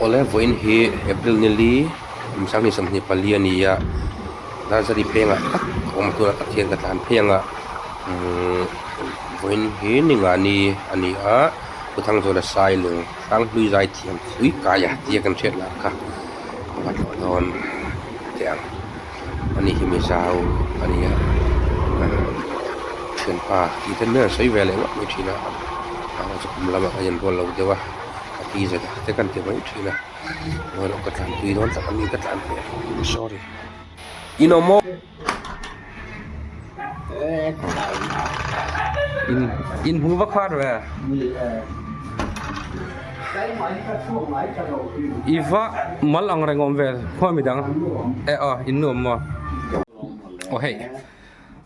Awle vawiin hi April ni li kum 2024 a ni a Nazari pengah tak a awm tunah tak hian ka tlan phei ang a umm vawiin hi ni nga ni a ni a Thuthangzawla Sailung Hranghlui Zaithiam ui kaia tia kan hriat lah kha a va tlawh dawn teh ang ani hi Mizo a ni a thianpa tih te nen sawi ve leh ngawt mai thin a mahse chu kum lamah ka inrual lo deuh a a ti zet a te kan ti mai thin a erawh ka tlan tui dawn tak a ni ka tlan hmel sorry in awm maw in in hmu vak far ve i va mal ang reng awm ve khaw mi dang e aw in nuam maw aw hei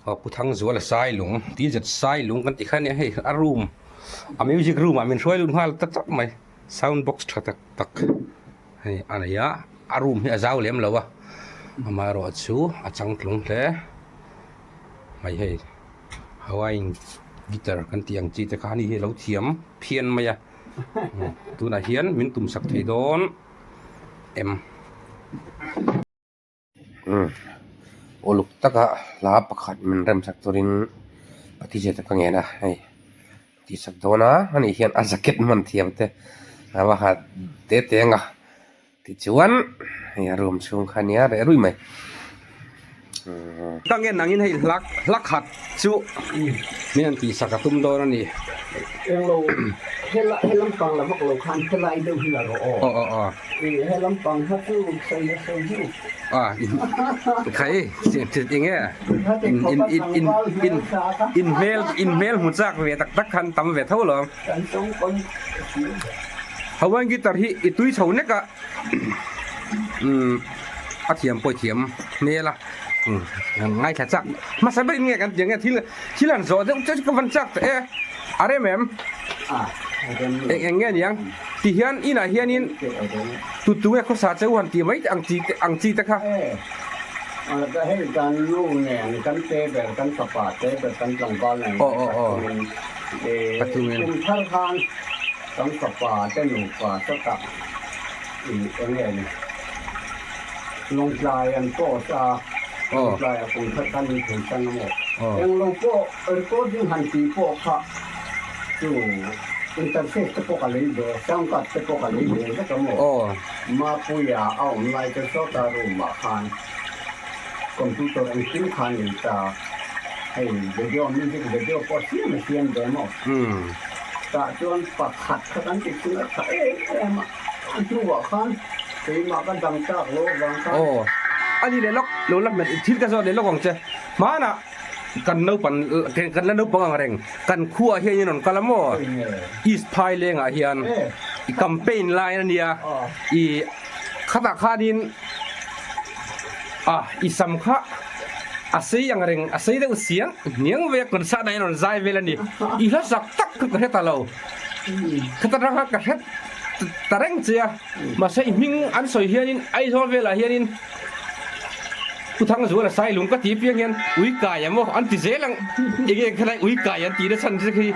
aw pu Thangzuala Sailung tih zet Sailung kan tih kha ania hei a room a music room ah min hruai lut nghal ta tawp mai sound box tha tak tak hei a nei a a room hi a zau lem lo a amaherawh chu a changtlung hle mai hei hawaiian guitar kan tih ang chi te kha ani hi a lo thiam phian mai a tunah hian min tum sak thei dawn em. Uluk taka hla pakhat min rem sak turin a ti zet a ka ngen a hei tih sak dawn a ani hian a jacket hman thiam te a va ha te te ang a tichuan hei a room chhung kha ania reh rui mai. Ka ngen angin hei hla hla khat chu min han tih sak a tum dawn a ni. Englo hela he lampang la vak lo khan helai deuh hi la rawh aw. Aw aw aw. He lampang kha chu sawi a sawi hnu. A khai eng nge in in in in in in hmel in hmel hmu chak ve tak tak khan tam ve tho lo. Kan tawng pawn ka hria. Hawaiian guitar hi i tui chho nek a. Umm a thiam pawh i thiam hmel a ngaithla chak hmasa ber in nge kan tih ang nge thil thil han zawh deuh chu ka van chak teh e a rem em eng eng nge niang ti hian inah hianin tu tu nge khawsa cheu han tih mai ang chi te ang chi te kha. Hei kan nu nen kan te ber kan fapa te ber kan tlangval nen pathum in kum thar khan kan fapa te nupa sawtah Eng nge ni? Lawngtlai an post a, Lawngtlai a kum khat khan min thei tan a maw? Eng lo pawh recording han tih pawh kha chu interface te pawh ka lei ve, sound card te pawh ka lei ve vek a maw? Mapuia a awm lai te sawta room ah khan computer engkim kha a nei ta, hei video music video pawh siam a siam ve maw? Tah chuan pakhat kha kan ti chhung a tha em em a. A hnuah khan keimah ka dang tak lo avang khan. Aw, a ni leh lawk, lo la hmet thil ka zawt leh lawk ang che. Hmanah kan naupan kan la naupang ang reng, kan khuaah hian in rawn kal a maw? East Phailengah hian i campaign lai a nia, i khatah khanin ah i sam kha a sei ang reng, a sei deuh siang hniang vek concert ah hian rawn zai vel a ni. I hla zak tak kha ka hre ta lo. Khata ranga ka hre ta reng che a, mahse i hming an sawi hianin Aizawl velah hianin Pu Thangzuala Sailung ka tih piang hian ui kai a maw an ti zel ang, enge khalai ui kai an tih na chhan che khi.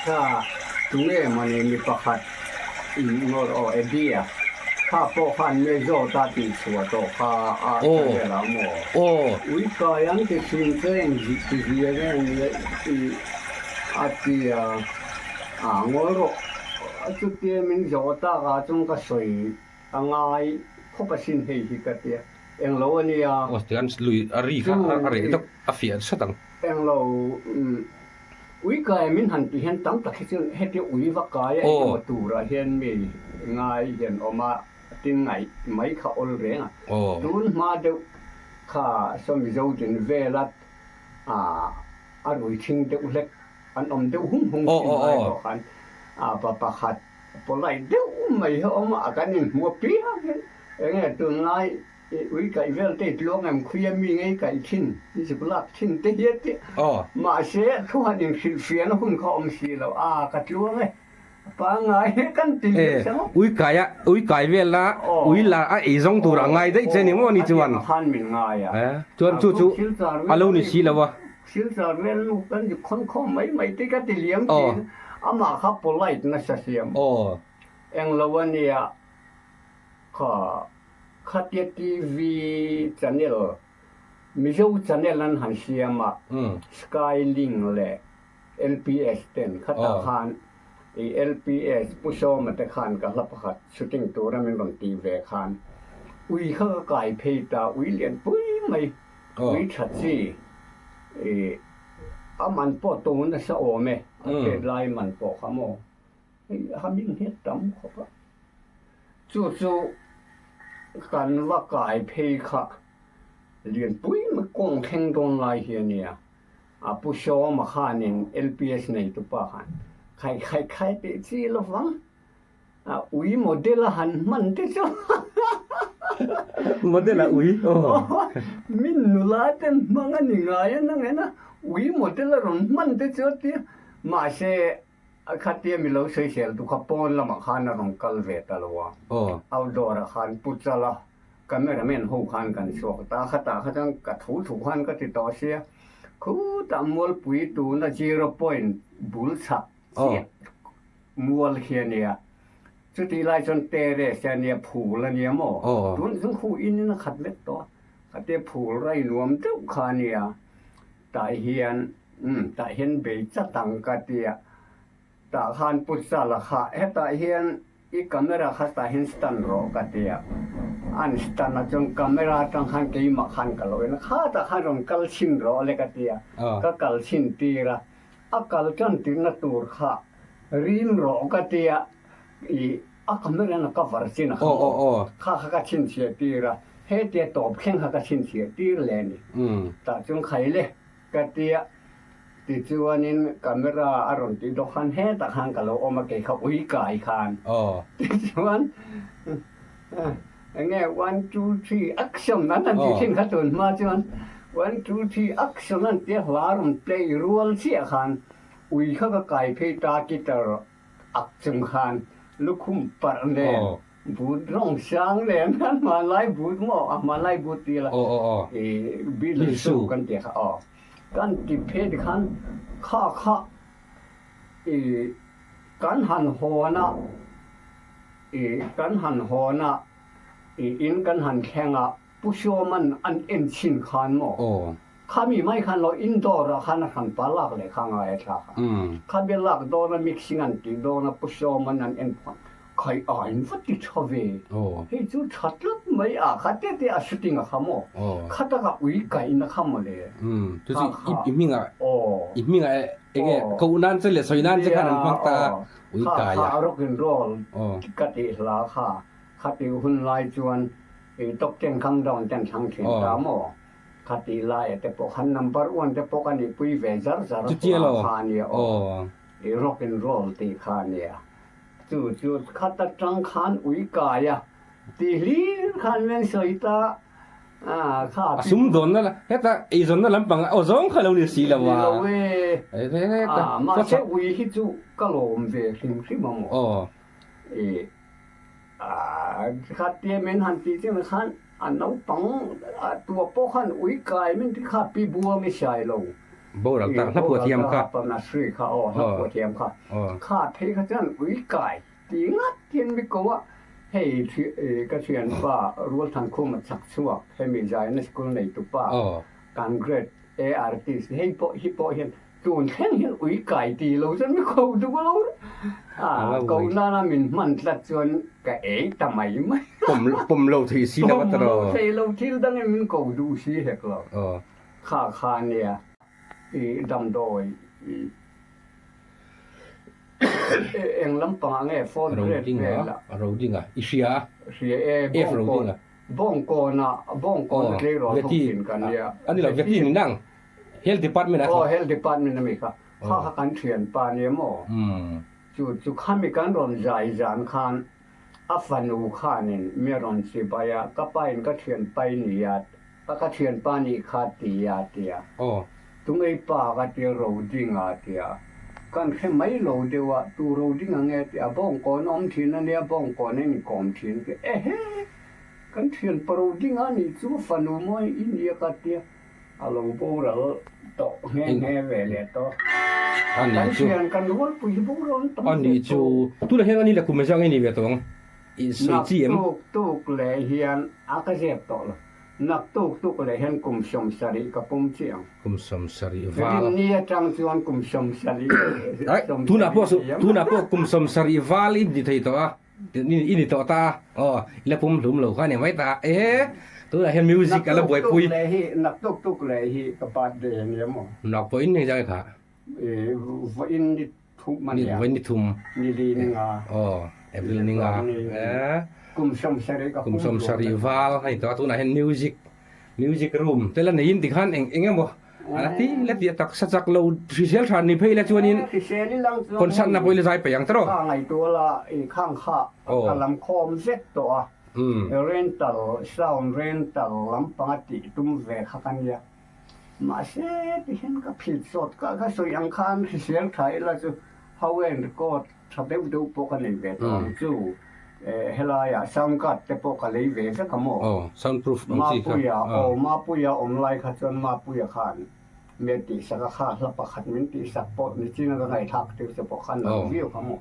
Kha tunge mawni mi pakhat in ngawr aw Eddie a kha pawh khan me zawt a tih chhuah tawh kha a channel ah maw ui kai an ti thin che eng ti zia nge nia i A ti a, a ngawi rawh. Chutia min zawh tak ah chuan ka sawi a ngai khawp asin hei hi ka ti a, englo a nia. Aw tian lui a ri kha a reh deuh a fiah sat ang. Englo ui kai min han tih hian tam tak hi chuan hetia ui va kai a engemaw turah hian mi ngai hian awm a, tin ngaih mai kha awl reng a. Tun hma deuh kha saw Mizo din vela a rui thing deuh hlek an awm deuh hung hung thin lai pawh khan pa pakhat polite deuh mai hi a awm a, kan inhmu apiang hian enge tunlai ui kaih vel te i tluang em khuia mi ngei kaih thin i zuk lak thin te hi a ti mahse thu han inhrilhfiahna hun kha a awm si lo a ka tluang e. E, ui kai a, ui kai vel a, ui la a ei zawng tur a ngai daih che ni maw ni chuan? E, chuan chu chu a lo ni si lo a. Aw. Aw. Englo a nia kha khatia TV channel Mizo channel an han siam a, Skylink leh LPS ten khatah khan i LPS Pu Sawma te khan ka hla pakhat shooting tura min rawn tih ve khan ui kha ka kai phei ta, ui lian pui mai, ui tha chi i a man pawh to nasa awm e, a hriat lai man pawh kha maw. Hei a hming hi a tam khawp a, chu chu kan va kai phei kha Lianpui mai kawng thleng dawn lai hi a nia, a Pu Sawma khanin LPS neitupa khan khai khai khai tih chi lo vang, a ui model a han hman te chu Model a ui aw. Min nula ten hmang a ni ngai a nang en a, ui model a rawn hman te chu a tia, mahse A khatia mi lo sawisel tu kha pawn lamah khan a rawn kal ve ta lo a, outdoor ah khan pu chal a, cameraman ho khan kan chhuak ta, khatah kha chuan ka tho thu khan ka ti tawh sia, khutah mualpui tuna zero point bul chhak chiah mual khi a nia, chutih lai chuan terrace a nia, phul a nia maw, tun chu khu in in a khat vek tawh a, khatia phul rai nuam deuh kha a nia. Tah hian, umm, tah hian bei chat ang ka ti a, tah khan pu Chala kha hetah hian i camera kha tah hian stand rawh ka ti a, an stand ah chuan camera atang khan keimah khan ka lo en a, khatah khan rawn kal chhin rawh le ka ti a, ka kal chhin tir a, a kal tan tirna tur kha rim rawh ka ti a, i a camera in a cover chin a kha maw, kha kha ka chhinchhiah tir a, hetia tawp thleng kha ka chhinchhiah tir leh a ni. Tah chuan khai le ka ti a, tichuanin camera a rawn tih dawk khan hetah khan ka lo awm a, kei kha ui kai khan. Tichuan enge one two three action an han tih thin kha tun hma chuan one two three action an tia hla rawn play rual chiah khan ui kha ka kai phei ta guitar Ak chung khan lukhum parh nen, but rawng sang nen, a hmanlai but maw, a hmanlai but ti la, i bil su kan ti kha aw. Kan ti phei ti khan kha kha i kan han hawn a, i kan han hawn a, i in kan han thleng a, Pu Sawman an en chhin khan maw? Khami mai khan lo indoor ah khan a hran pa lak leh kha ngai a thlak a. Khabe lak dawn a mixing an tih dawn a Pu Sawman an en khan khai a in va ti tha ve. Hei chu tha tlat mai a kha te te a shooting a kha maw? Kha taka ui kaihna kha maw le. Chu chu i hming ah i hming ah enge koh nan che leh sawi nan che khan an hmang ta a ui kai a. Kha kha rock and roll ka tih hla kha Khatih hun lai chuan i top ten kham down ten thlang thin ta maw? Khatih laia te pawh khan number one te pawh ka nih pui ve zar zar hla kha a nia aw. I rock and roll tih kha a nia. Chu chu khat atang khan ui kai a ti hlir khan men sawi ta a kha. A sum dawnna la heta eizawnna lampang aw zawng kha lo ni si lo a. Ni lo e. Mahse ui hi chu ka lawm ve hrim hrim a maw? I Khatia min han tih chiang khan a naupang tua pawh khan ui kai min ti kha pi buang i hrai lo. Boral tak hla phuah thiam kha. Padmashree kha aw hla phuah thiam kha. Kha phei kha chuan ui kai ti ngat hian mi ko a, hei ka thianpa Rualthankhuma chak chhuak hemi Zayana school neitupa kan grade A artist hei pawh hi pawh hian Tun thleng hian ui kai ti lo chuan mi ko duh lo a, ko nana min hman tlat chuan ka ei ta mai mai. Pawm pawm lo thei si lo a tawh. Pawm lo thei lo thil dangin min ko duh si hek lo. Kha kha nia i damdawi i eng lampangah nge fourth grade velah. Rodinga i hria a? Hria e, Bawngkawn Bawngkawna Bawngkawna tleirawl ho thin ka nia. A ni lo, Veti ni nang. Health department a Aw health department a mi kha. Kha kha kan thianpa nia maw? Chu chu khami kan rawn zai zan khan a fanu khanin mi rawn chibai a, ka pa in ka thianpa i ni a, ka thianpa nih kha ti a ti a. Tungei pa ka tia Rodinga a ti a. Kan hre mai lo deuh a, tu Rodinga nge a ti a, Bawngkawn awm thin a nia, Bawngkawn a inkawm thin a ti a. Ehe! Kan thianpa Rodinga nih chu fanu maw i nia ka tia. A lo boral tawh nghe nghe ve leh tawh. Kan thian kan rualpui hi boral an tam ve tawh. Ani chu tunah hian ani leh kum engzah nge ni ve tawh ang? I sawi chi em? Naktuk tuk leh hian a ka zep tawh lo. Naktuk tuk leh hian kum 70 ka pum chiah ang. Kum 70 val. Rinni atang chuan kum 70 Ai tunah pawh tunah pawh kum 70 val i ni thei tawh a. I ni tawh ta a. Aw i la pum hlum lo kha a ni mai ta a. E tunah hian music a la buaipui. Naktuk tuk leh hi naktuk tuk leh hi ka birthday a nia maw? Nak pawh in engzah nge kha? Vawiin ni thum a nia. Vawiin ni thum. Ni li ni nga. Aw, April ni nga. Kum 70 ka pum. Kum 70 val a ni tawh a, tunah hian music music room te la neiin tikhan eng eng emaw a la ti la ti a taksa chak lo hrisel tha ni phei la chuanin concert na pawh i la zai peih ang tawh. Kha ngaihtuah la i khang kha ka lam khawm vek tawh a, rental sound rental lampanga tih tum ve kha ka nia. Mahse tihian ka phit sawt ka ka sawi ang khan hrisel tha ila chu ho en record tha deuh deuh pawh ka nei ve tawh ang chu helaiah sound card te pawh ka lei ve vek a maw? Aw sound proof ang chi kha. Mapuia aw Mapuia awm lai kha chuan Mapuia khan min tihsak a kha hla pakhat min tihsak pawh nichin a ka ngaihthlak tir che pawh khan nalh viau kha maw?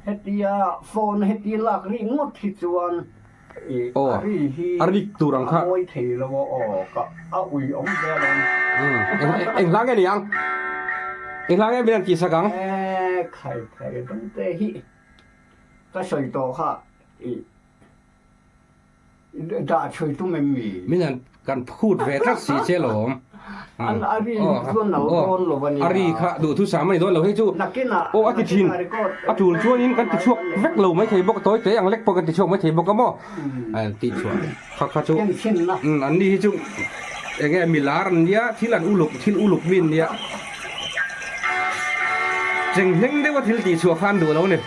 Hetia phone heti lak ri ngawt hi chuan Aw, a rik tur ang kha. A mawi thei lo a aw, ka a ui awm zel ang. Eng hla nge ni ang? Eng hla nge min an tihsak ang? E khai khai dang te hi ka sawi tawh kha i dah chhui tum em mi? Min an Kan phut ve tlat si che lawm. A ri chuan a lo dawn lo a nia. A ri kha duhthu sam a ni dawn lo hei chu. Aw a ti thin. A tul chuanin kan ti chhuak vek lo mai thei bawk tawi te ang lek pawh kan ti chhuak mai thei bawk a maw. An tih chhuah kha kha chu. An ni hi chu eng nge milar an nia thil an uluk thil uluk mi an nia. Chenghleng deuha thil tih chhuah kha an duh lo a ni.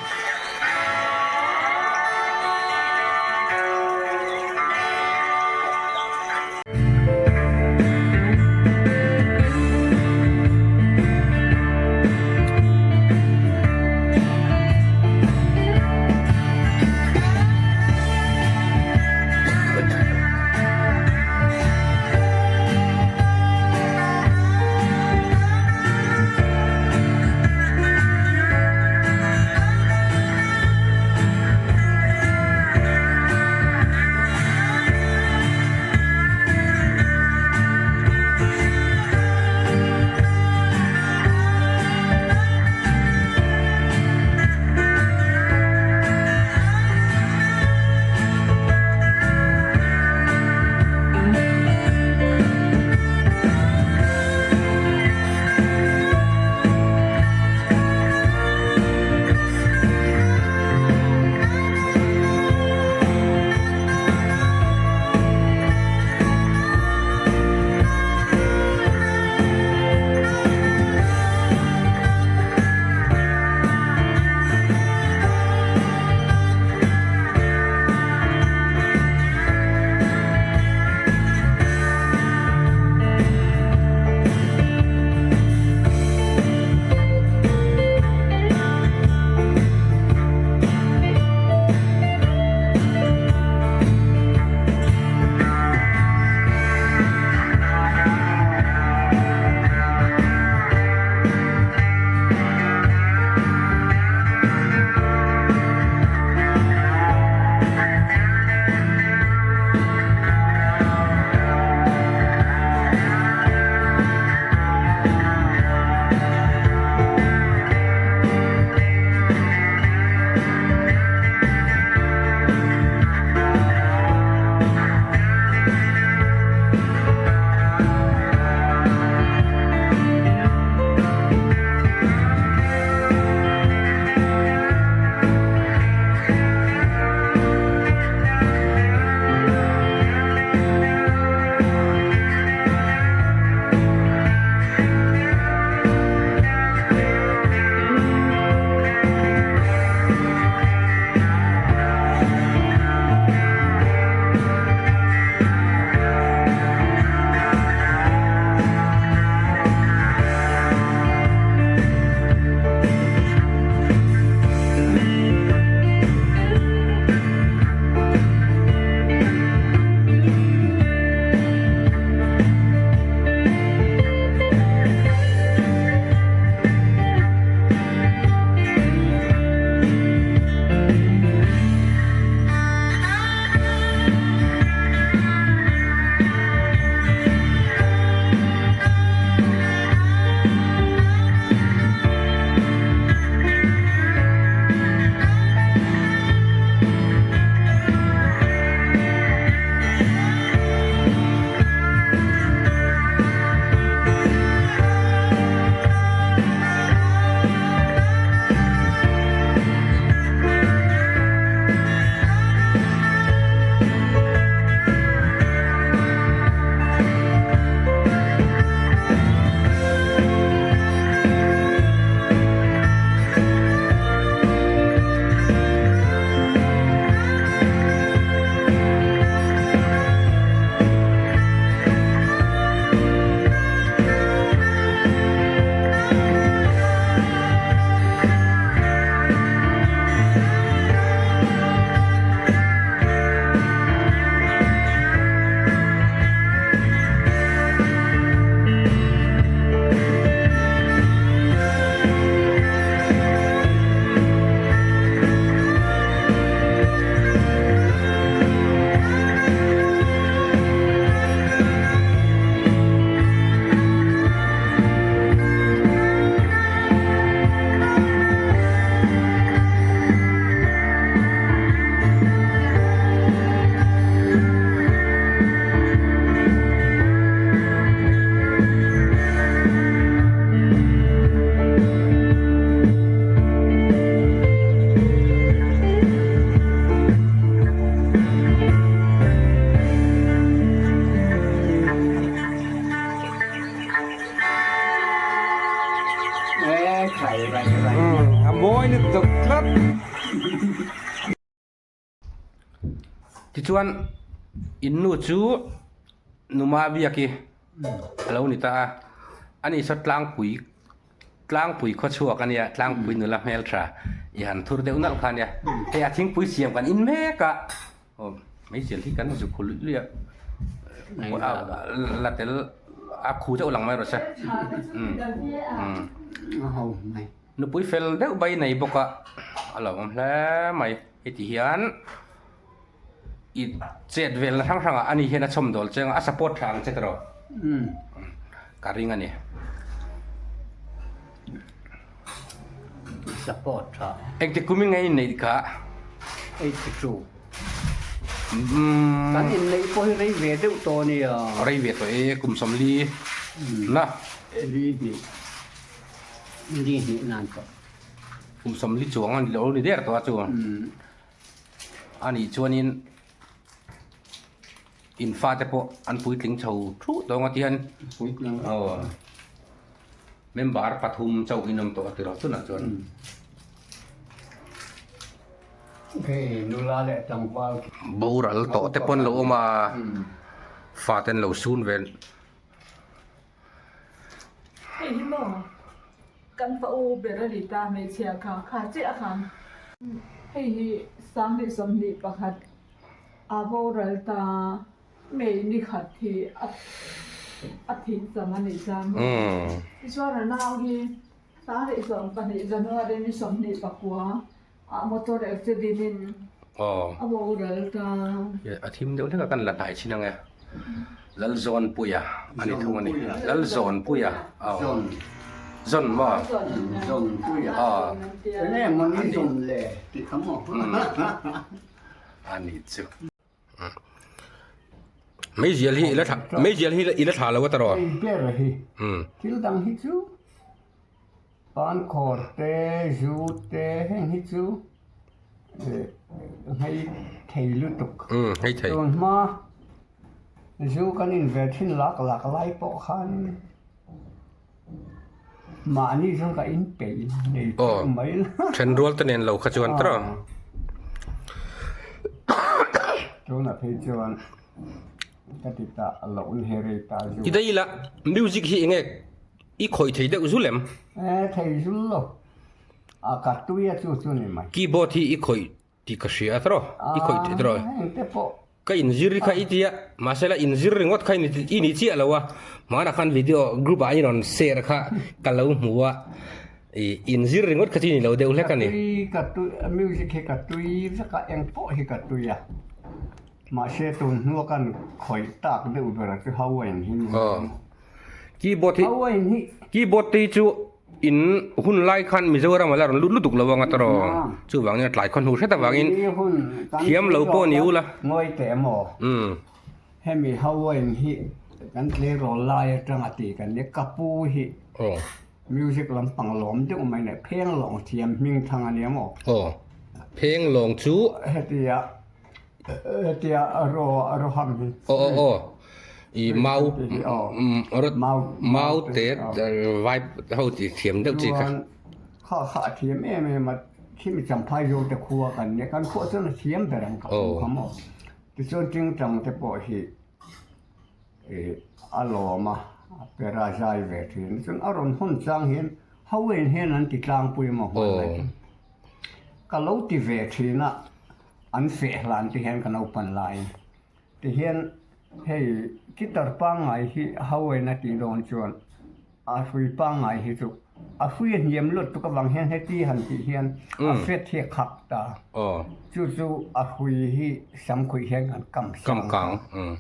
rai rai rai. A mawi lutuk tlat. Tichuan in nu chu Numa Biaki a lo ni ta a, ani saw tlangpui tlangpui khaw chhuak a nia, tlangpui nula hmeltha i han thur deuh nalh kha a nia. Hei a thingpui siam kan in mek a, aw meizial hi kan zuk luih luih a, la tel a khu deuh lang mai rawh se. Nupui fel deuh bai nei bawk a, a lo awm hle mai. Heti hian i chet velna hrang hrangah ani hian a chhawm dawl cheng a, a support tha ang che tawh ka ring a ni. Support tha. Engtik kum in nge inneih kha? 82. Kan inneih pawh hi rei ve deuh tawh a nia. Rei ve tawh e, kum 40 na. Li hnih. Li hnih nan tawh. Kum 40 chuang a ni lo ni der tawh a chu. A nih chuanin in fate pawh an puitling chho thuh tawng a tihian Puitling. Aw member pathum chauh in awm tawh a ti rawh chunah chuan. Hei nula leh tlangval. Boral tawh te pawn lo awm a, fate an lo sun ve. Hei hi maw kan fa u ber a ni ta hmeichhia kha kha chiah khan. Hei hi 2021 a boral ta May ni khat hi a a thih chang a nih chuan maw. Tichuan a nau hi 2012 January ni 29 ah motor accident in a boral ta. A thim deuh hlek a kan la hnai chin ang e. Lalzawnpuia a ni thung a ni. Lalzawnpuia. Zawn. Zawn maw? Zawnpuia. Enge mawni zawn le tih kha maw? A ni chu. Meizial hi i la thla meizial hi i la thla lo a tawh. Hei ber hi. Thil dang hi chu pankhawr te zu te heng hi chu hei thei lutuk. Hei thei. Tun hma zu kan in ve thin lak lak lai pawh khan mahni chuan ka in peih nei teuh mai la. Thenrual te nen lo kha chuan tawh. Tunah phei chuan ka ti ta loh in he rei ta zu. Ti daih ila music hi enge i khawih thei deuh zul em? E thei zul lo. A ka tui a chu chu ni mai. Keyboard hi i khawih tih ka hria tawh i khawih thei tawh. Engte pawh. Ka inzir kha i tia mahse la inzir ringawt kha i ni chiah lo a hmanah khan video group ah i rawn share kha ka lo hmu a i inzir ringawt kha chu i ni lo deuh hlek a ni. Ka tui ka tui music hi ka tui vek a eng pawh hi ka tui a mahse tun hnua kan khawih tak deuh ber a chu Hawaiian hi ni. Aw keyboard hi Hawaiian hi keyboard te hi chu In hun lai khan Mizoram a la rawn lut lutuk lo ang a tawrh aw. Chuvangin a tlai khaw hnu hret avangin thiam lo pawh ni ula. Ngawi teh maw? Hemi Hawaiian hi kan tleirawl lai atanga tih kan nia, ka pu hi music lampang lawm deuh mai leh pheng lawng thiam hming thang a nia maw? Aw, pheng lawng chu. Hetia Hetia ro ro ham hi. Aw aw aw. I mau mau mau te vai ho ti thiam deuh chi kha. Chuan kha kha a thiam em em a khi mi champhai zo te khua kan nia kan khuah chuan a thiam ber ang ka hmu kha maw. Tichuan tingtang te pawh hi a lawm a a pera zai ve thin. Chuan a rawn hawn chang hian ho en hian an ti tlangpui maw hmanlai chu. Ka lo ti ve thin a. An feh hlan te hian ka naupan laiin ti hian hei guitar pangngai hi Hawaiian a tih dawn chuan a hrui pangngai hi chu a hrui a hniam luat tuk avang hian heti han tih hian a fret hi a khak ta chu chu a hrui hi sam khuih hian kan kam sang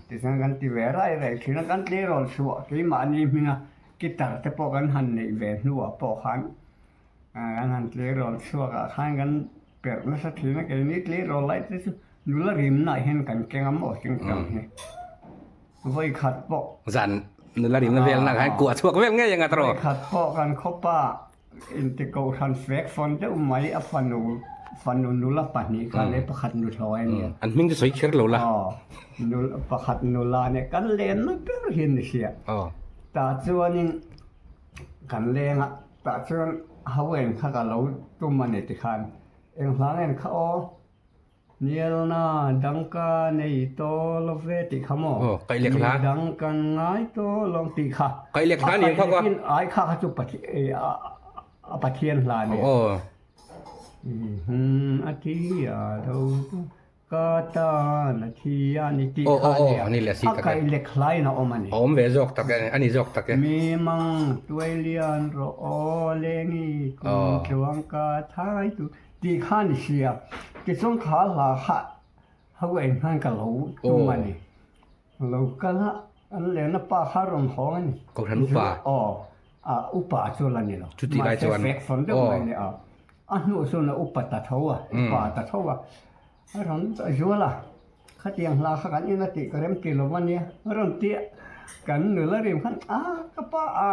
tichuan kan ti ve rai rai thin a kan tleirawl chhuah keimahni hminga guitar te pawh kan han neih ve hnuah pawh khan kan han tleirawl chhuak ah khan kan Perh nasa thin a keini tleirawl lai te chu nula rimna ah hian kan keng a maw hring tang hi vawi khat pawh Zan nula rimna velna khan kuah chhuak vel ngei anga tawrh vawi khat pawh kan khawpa inti kohhran fek fawn deuh mai a fanu fanu nula pahnih kha leh pakhat nuthlawi a nia An hming chu sawi kher lo la Aw nula pakhat nula nia kan lenna ber hi a ni sia Aw tah chuanin kan leng a tah chuan. Ho en kha ka lo tum a ni tikhan eng hlang en kha aw Nialna dang ka nei tawh lo ve tih kha maw? Aw, kaih lek hla. Mi dang kan ngai tawh lo tih kha. Kaih lek hla ni ang kha ka. Ai kha kha chu a Pathian hla a ni. Aw. A thi a do ka tan a thi a ni tih kha a nia. Aw, aw, ni leh si tak e. A kaih lek hla in a awm a ni. A awm ve zawk tak e, a ni zawk tak e. Mi mang tuai lian rawh aw lengi kum tluang ka thai tu. Tih kha ni sia, tichuan kha hla kha ho eng hman ka lo tum a ni. Lo kal a, an lehna pa kha rawn hawng a ni. Kohhran upa? Aw, a upa chu la ni lo. Chutih lai chuan. Mahse fek fawn deuh mai a ni a. A hnuh chuan a upa ta tho a, upa ta tho a. A rawn zual a, khatiang hla kha kan in a tih ka rem ti lo a nia. A rawn ti a, kan nula rim khan a ka pa a,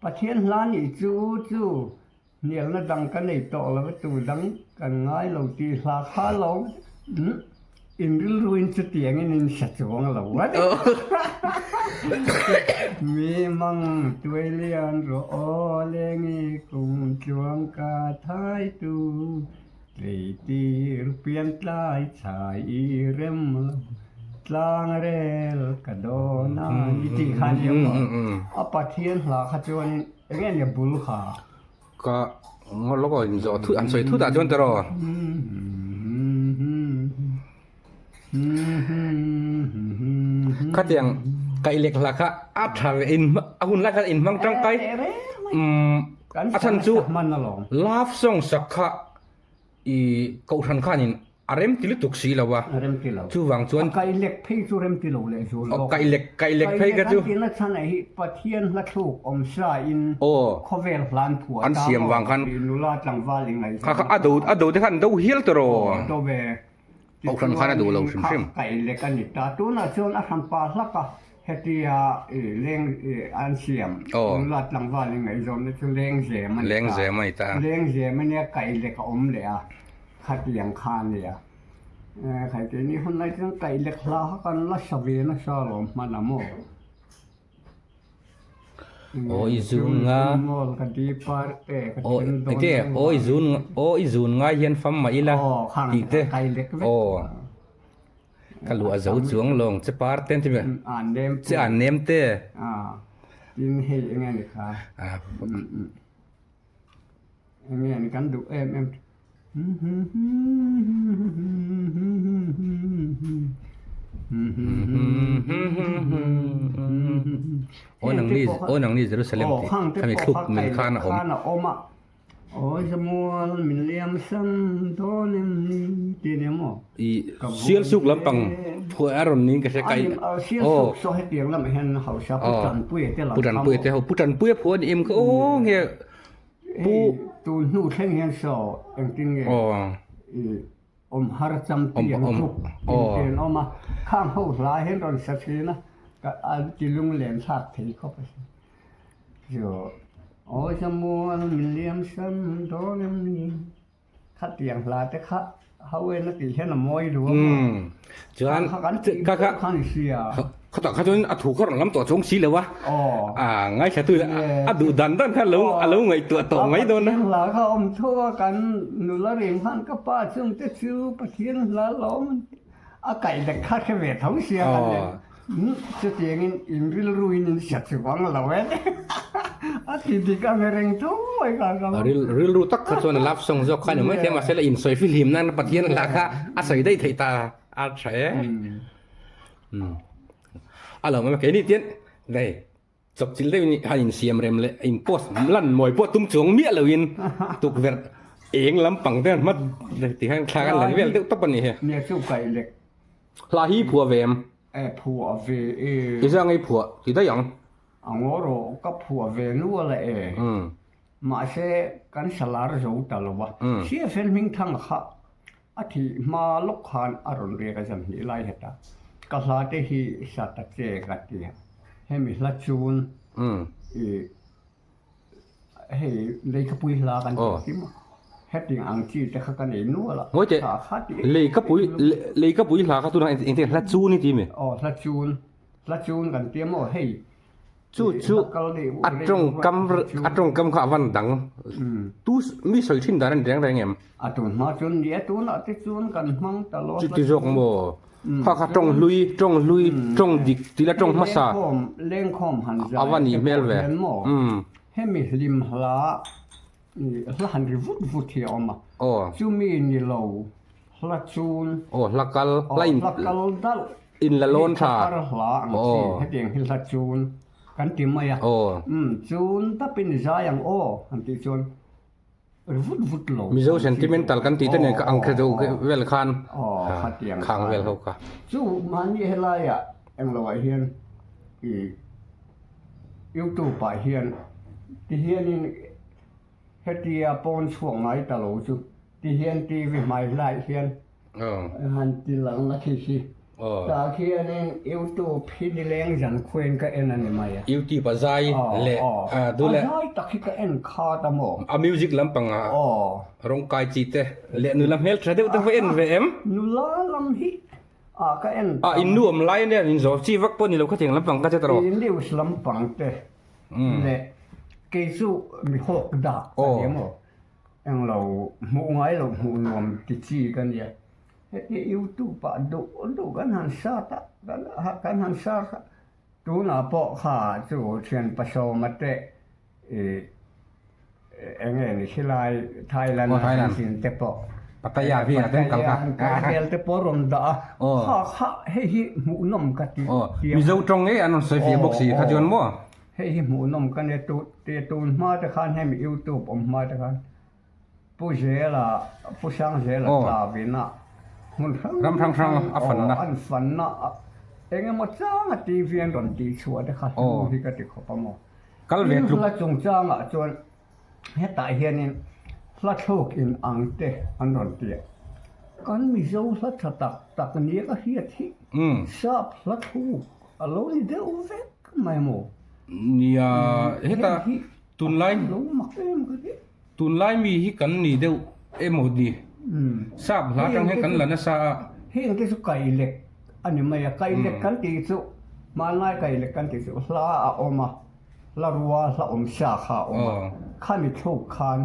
Pathian hla nih chu chu Hnialna dang ka nei tawh lo a, tu dang kan ngai lo tih hla kha lo in rilruin chutiangin in hre chuang lo a ni. Mi mang tuai lian rawh aw lengi kum tluang ka thai tu tleitir pian tlai chhai i rem lo tlang rel ka dawn a ni tih kha a ni ang maw? A Pathian hla kha chuanin eng nge nia bul kha? Ka ngaw lawk aw in zawh thut an sawi thut ah chuan tiraw. Khatiang kaih lek hla kha a tha ve in a hun lai khan in hmang tangkai umm a chhan chu love song sak kha I kohhran khanin a rem ti lutuk si lo a. A rem ti lo. Chuvang chuan. A kailek phei chu rem ti lo leh zul bawk. Kailek, kailek phei ka chu. Kailek an tihna chhan ah hi Pathian hla thluk awm sa in khawvel hlan phuah An siam vang khan. Nula tlangval i ngaihzawm. Kha kha a do, a do te khan an do hial tawh Aw, do ve. Kohhran khan a duh lo hrim hrim. Kailek a ni ta. Tunah chuan a hranpa hlak a. Hetia i leng i an siam nula tlangval i ngaihzawnna chu lengzem a ni ta. Lengzem a ni ta. Lengzem a nia kaih lek a awm leh a, khatiang kha a nia. Khai keini hun lai chuan kaih lek hla kha kan la sa ve nasa alawm hman a maw. Aw i zun nga. Mawl ka di par te ka then dawn. Enge aw i zun aw i zun ngai hian fam mah ila tih te. Aw khang kaih lek vek. Aw. Ka luh a zo chuang lawng che par te an ti ve. Che an nem te. Tin hei enge ni kha. Enge ni kan duh em em. Aw nang ni aw nang ni Jerusalem tih khami thluk min khan a awm. Awi Samuel min liam san dawn em ni ti nia maw? I sial suk lampang phuah a rawn niin ka hre kai. Sial suk saw hetiang lamah hian hausa Pu Tanpuia te lam Pu Tanpuia te ho Pu Tanpuia phuah a ni em kha aw nge Pu tun hnu thleng hian saw engtin nge i awm har champion group in awm a khang ho hla hian rawn sa thin a ka an ti lunglen thlak thei khawp a sin. Chu awi Samuel min liam san dawn em ni? Khatiang hla te kha ho en a tih hian a mawi lu a maw? Chuan Kha kan tih kha kha ni sia. Khawtah kha chuan a thu kha rawn lam tawh chuang si lo a. A ngaithla tu a duh dan dan kha lo a lo ngaihtuah tawh mai dawn a. Pathian hla kha awm tho a kan nula ring khan ka pa chungte chu Pathian hla lawm a kaih lek kha hre ve tho sia kan le. Chutiangin in rilruin in hria chuang lo e. A ti dik ang reng tho mai kha ka lo. Rilru tak kha chuan a love song zawk kha ni mai thei a, mahse la insawi fihlim nan Pathian hla kha a sawi daih theih ta a tha e. A lo mai keini tian hei chawpchilh deuhin han insiam rem leh in post lan mawi pawh tum chuang miah loin tukverh eng lampang te an hma ti khan thla kan la vel deuh tawp a ni hi. Nia chu kaih lek. Hla hi phuah ve em? E phuah ve e. I zia ngei phuah ti daih ang. A ngaw rawh ka phuah ve nual a e. Mahse kan salar zo ta lo va. Hria fel hming thang kha a thih hma lawk khan a rawn riak a zam hnih lai heta. Ka hla te hi sa ta che ka ti a. Hemi hla chun i Hei leikapui hla kan tih kim a, hetiang ang chi te kha ka nei nual a. Ngawi teh, leikapui leikapui hla kha tunah engtin hla chun i ti mi? Aw hla chun, hla chun kan ti a maw hei. Chu chu a tawngkam a tawngkam kha a van dang. Tu mi sawi thin dan a ni reng reng em? A tun hma chuan ni a, tunah te chuan kan hmang ta lo. Chuti zawk maw? Kha kha tawng hlui, tawng hlui, tawng dik tih la tawng hmasa. Lengkhawm han zai a va nih hmel ve. Hemi hlim hla hla han ri vut vut hi a awm a. Chumi ni lo hla chun. Aw hla kal hla in hla kal dalh in la lawn tha. Hei hla ang chi hetiang hi hla chun kan ti mai a. Chun tapin zai ang aw han tih chuan ri vut vut lo. Mizo sentimental kan tih te nen kha ang kha deuh vel khan khang vel ho kha. Chu mahni helaiah englo ah hian i youtube ah hian tihianin hetia pawn chhuak ngai ta lo chu tihian TV hmai hlaiah hian han ti lang a khi khi tah khianin youtube hi nileng zan khuain ka en a ni mai a. Youtube a zai leh a zai tak hi ka en khat a maw. A music lampang ah rawng kai chi te leh nula hmel tha deuh te pawh en ve em? Nula lam hi a ka en a in nu awm lai ania in zawh chi vak pawh ni lo khatiang lampang ka che ta rawh. I news lampang te leh kei chu mi hawk dak ka ni maw englo hmuh ngai lo hmuh nuam ti chi ka nia heti youtube ah duh duh kan han sat a kan han search a tunah pawh kha chu thian pasawma te I eng nge ni khilai Thailand a an zin te pawh Pattaya vel te kal kha Pattaya vel te pawh rawn dah a kha kha hei hi hmuhnawm ka ti Mizo tawng ngei an rawn sawi fiah bawk si kha chuan maw hei hi hmuhnawm ka nia tu tun hma te khan hemi youtube awm hma te khan Pu Zela Pu Sangzela tlavin a hmun hrang ram hrang hrang a fanna an fanna eng emaw changa TV an rawn tih chhuah te kha hlu hi ka ti khawp a maw. Kal ve tluk. Hla chungchangah chuan hetah hianin hla thluk in ang te an rawn ti a. Kan Mizo hla tha tak tak nia ka hriat hi sap hla thluk a lo ni deuh vek mai maw? Nia, heta tunlai lo mak em ka ti. Tunlai mi hi kan ni deuh emaw ni? Sap hla atang hian kan la nasa a. Heng te chu kailek A ni mai a, kailek kan tih chu hmanlai kailek kan tih chu hla a awm a, hla rua hla awm sa kha a awm a, khami thluk khan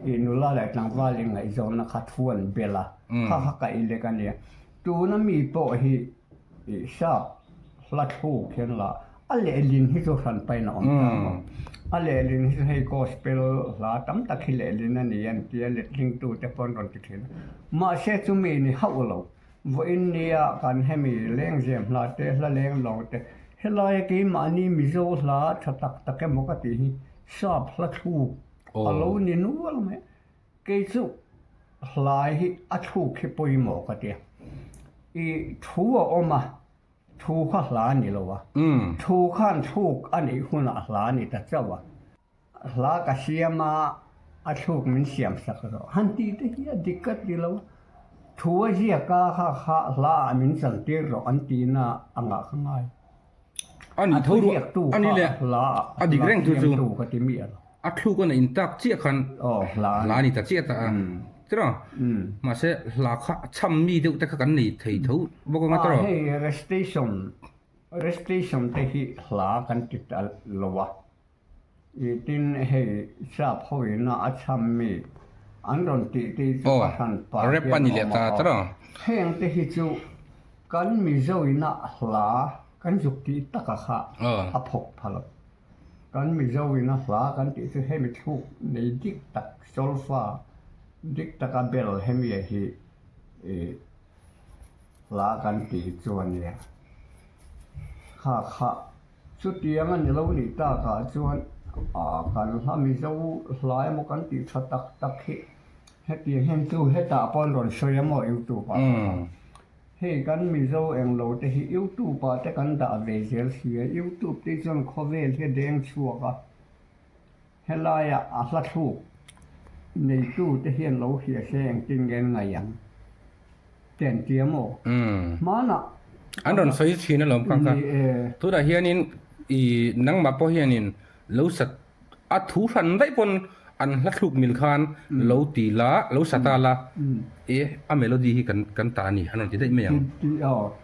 ih nula leh tlangval inngaihzawnna kha thu an bel a, kha kha kailek a nia. Tuna mi pawh hi ih sap hla thluk hian la a lehlin hi chu hran pain a awm ta maw? A lehlin hi chu hei gospel hla tam tak hi lehlin a ni an tia letlingtute pawh an rawn ti thin a, mahse chumi ni hauh lo. Vawiin nia kan hemi lengzem hla te, hla leng lo te, helaia keimahni Mizo hla tha tak tak emaw ka tih hi sap hla thluk a lo ni nual mai. Kei chu hlai hi a thluk hi pawimawh ka ti a. I thu a awm a, thu kha hla a ni lo a, thu khan thluk a nih hunah hla a ni ta chauh a. Hla ka siam a, a thluk min siam sak rawh. Han tih te hi a dik ka ti lo. Thu a ziak a, kha kha hla ah min chal tir rawh an tih na a ngah ka ngai. A nih tho ruah, a ni le, hla a dik reng chu chu. Ka ti miah lo. A thluk a neih tak chiah khan hla a ni ta chiah ta a, tiraw? Mahse hla kha a chham mi deuh te kha kan nei thei tho bawk anga tiraw? Hei recitation, recitation te hi hla kan ti ta lo a. I tin hei sap ho ina a chham mi an rawn tih te chu a hran pah hian a awm a. Heng te hi chu kan Mizo ina hla kan zuk tih taka kha a phawk pha lo. Kan Mizo ina hla kan tih chu hemi thluk nei dik tak solfa dik taka bel hemi hi i hla kan tih chu a nia. Kha kha. Chutiang a ni lo nih takah chuan kan hla Mizo hla emaw kan tih tha tak tak hi hetiang hian chu hetah pawh an rawn sawi a maw youtube ah pawh khan. Hei kan Mizo englo te hi youtube ah te kan dah ve zel si a, youtube te chuan khawvel hi a deng chhuak a, helaia a hla thluk neitu te hian lo hria se engtin nge an ngaih ang te an ti a maw? Hmanah. An rawn sawi thin alawm kha kha. Tunah hianin i nangmah pawh hianin lo sat a thu hran daih pawn an hla thluk mil khan lo ti la, lo sa ta la e a melody hi kan kan ta a ni an rawn ti daih mai ang.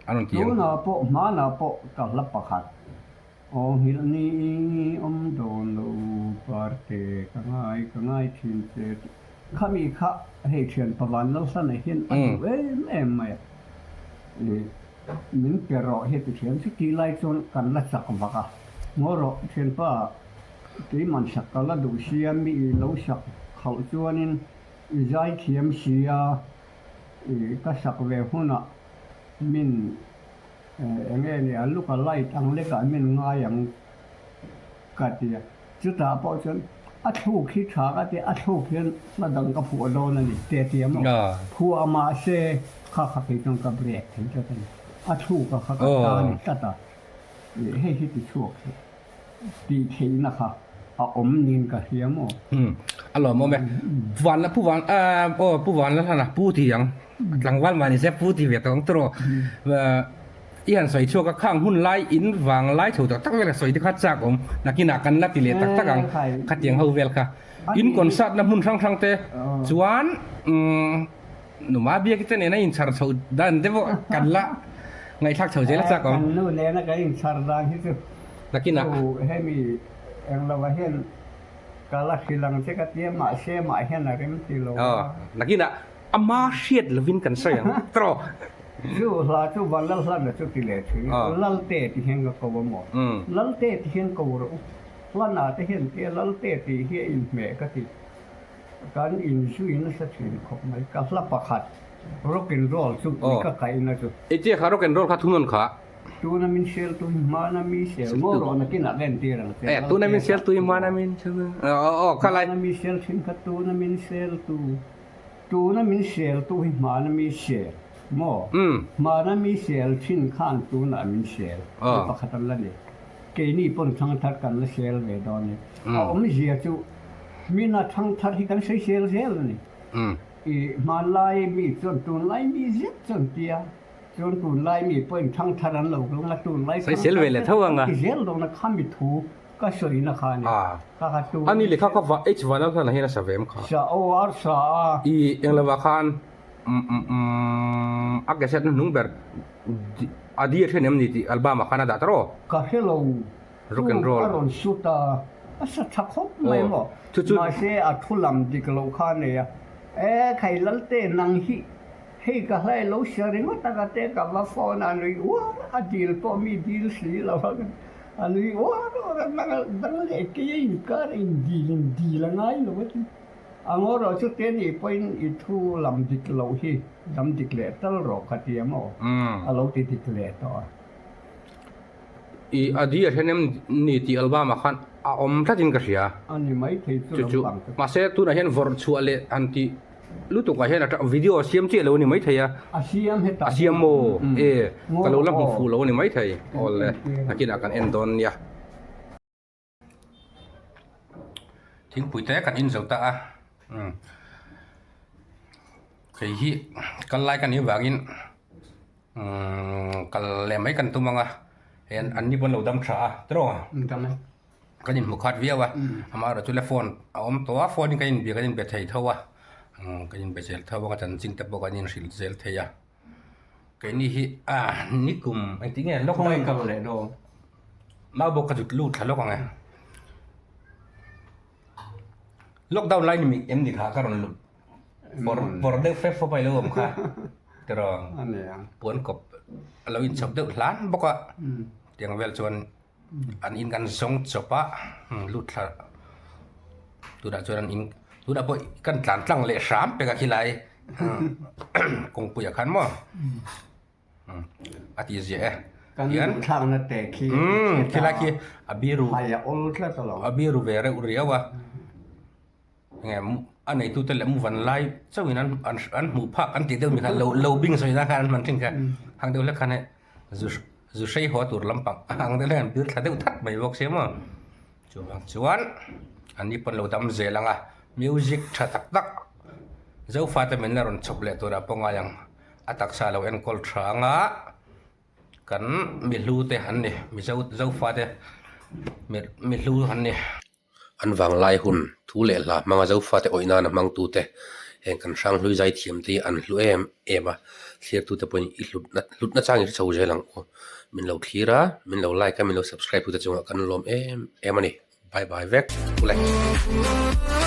An rawn ti ang. Tunah pawh hmanah pawh ka hla pakhat. Aw nghilh ni awm dawn lo parte ka ngai ka ngai thin che tih khami kha hei thian Pavan Lalhlana hian a duh em em mai a, ih min pe rawh hi ti thian chu tih lai chuan kan la chak vak a, ngaw rawh thianpa keiman sak ka la duh sia mi i lo sak khauh chuanin i zai thiam sia ih ka sak ve hunah min Eng nge ni a look a light ang lekah min ngai ang ka ti a, chutah pawh chuan a thluk hi tha ka ti a, a thluk hian hla dang ka phuah dawn a ni te a ti a maw, phuah mahse kha kha kei chuan ka break thei tlat a ni, a thluk a kha ka ta a ni tlat a, hei hi ti chhuak hi tih theihna kha a awm niin ka hria maw. A lawmawm e, Van la Pu Van aw Pu Van la hlan a Pu ti ang. Tlangval mah ni se pu ti ve tawh ang tawh i han sawi chhuak a, khang hun lai in vang lai chho tak tak vel a sawi te kha chak awm nakinah kan la ti leh tak tak ang khatiang ho vel kha in concert na hmun hrang hrang te chuan numa biak te nena in chhar chho dan te pawh kan la ngaihthlak chho zel a chak awm. Kan nu nena kan in chhar dan hi chu nakinah hemi englo ah hian ka la hrilh ang che ka tia mahse mah hian a rem ti lo a. Nakinah Ama hriat lovin kan sawi ang tawh. Chu hla chu Vanlal Hlana chu ti leh thin. Lalte ti hian ka ko a maw? Lalte ti hian ko rawh u. Hlana te hian tia Lalte tih hi a inhmeh ka ti. Kan inzui nasa thin khawp mai. Ka hla pakhat rock and roll chu ui ka kaihna chu. Echia kha rock and roll kha thunawn kha. Tuna min sel tu hi hmana mi sel maw rawh nakinah ka entir ang che. Eh tuna min sel tu hi hmana min sel aw aw kha lai. Hmana mi sel thin kha tuna min sel tu. Tuna min sel tu hi hmana mi sel maw? Hmana mi sel thin khan tunah min sel hi pakhat an la ni. Keini pawn thangthar kan la sel ve dawn e. A awmzia chu mina thangthar hi kan sawi sel zel a ni. I hmanlai mi chuan tunlai mi zet chuan tia chuan tunlai mi pawhin thangthar an lo kal a tunlai thangthar te an ti zel dawn a khami thu Ka sawina kha a ni. Ka kha tu. A ni leh kha ka va H vanah khan hian a sa ve em kha. Sa aw a sa a. I englo ah khan a cassette na hnung ber a di a then em ni tih album ah khan a dah ta rawh. Ka hre lo. Rock and roll. A rawn shoot a, a sa tha khawp mai maw. Mahse a thu lam dik lo kha a nei a. E khai Lalte nang hi hei ka hlai lo sia ringawt a ka te ka va phone a nui uar a dil pawh mi dil si lo a. A nui uar uar a, dang dang leh kei a inkar a indil indil a ngai lo a ti. A ngaw rawh chu te nih pawhin i thu lam dik loh hi lam dik leh tal rawh ka ti a maw? A lo ti dik leh tawh a. I a di a then em ni tih album ah khan a awm tlatin ka hria. A ni mai thei chu chu. Mahse tunah hian vawrh chhuah leh han tih Lutuk ah hian a video a siam chiah lo a ni maithei a. A siam hetah. A siam maw? E, ka lo la hmu fuh lo a ni maithei. Awle, nakinah kan en dawn nia. Thingpui te kan in zo ta a. Umm. Kei hi kal lai ka nih avangin umm kal leh mai kan tum ang a. Hei an ni pawn lo dam tha a, tiraw? Dam e. Kan inhmu khat viau a, amaherawh chu le phone a awm tawh a, phone in kan inbia kan inbe thei tho a, kan inbe zel tho a, ka chanchin te pawh kan inhrilh zel thei a, keini hi ah nikum engtin nge lockdown kal leh dawn mau bawk ka zut lut thla lawk ang e, lockdown lai ni mi em ni kha ka rawn lut bawr bawr deuh fep fawp a ilo awm kha tiraw puan kawp a lo inchhawp deuh hlan bawk a, tiang vel chuan. An in kan zawng chawp a lut thla tunah chuan an in tunah pawh kan tlan tlang leh hram pek a khilai kawngpuiah khan maw a tih ziah e kan thlakna te khi khilai khi a biru a awl tlat a lo a biru ve reuh riau a nge a neitute leh muvan lai chauhin an an hmuh phak an tih deuh mi kha lo lo bing sawi na khan an hman thin kha hang deuh hlek khan hei zu zu hrei haw tur lampang a ang deuh hlek an pir thla deuh that mai bawk sia maw chuvang chuan an ni pawn lo dam zel ang a music tha tak tak zofa te min la rawn chhawp leh turah pawh ngai ang a taksa lo enkawl tha ang a kan mi hlu te an ni mizo zofa te mi hlu an ni. An vanglai hun thu leh hla hmanga Zofate awih nana hmangtute. Heng kan hranghlui zai thiam te hi an hlu em em a, thlir tute pawhin i hlutna hlutna chang i hre chho zel ang u. Min lo thlir a, min lo like a, min lo subscribe tute chungah kan lawm em em a ni. Bye bye vek ule.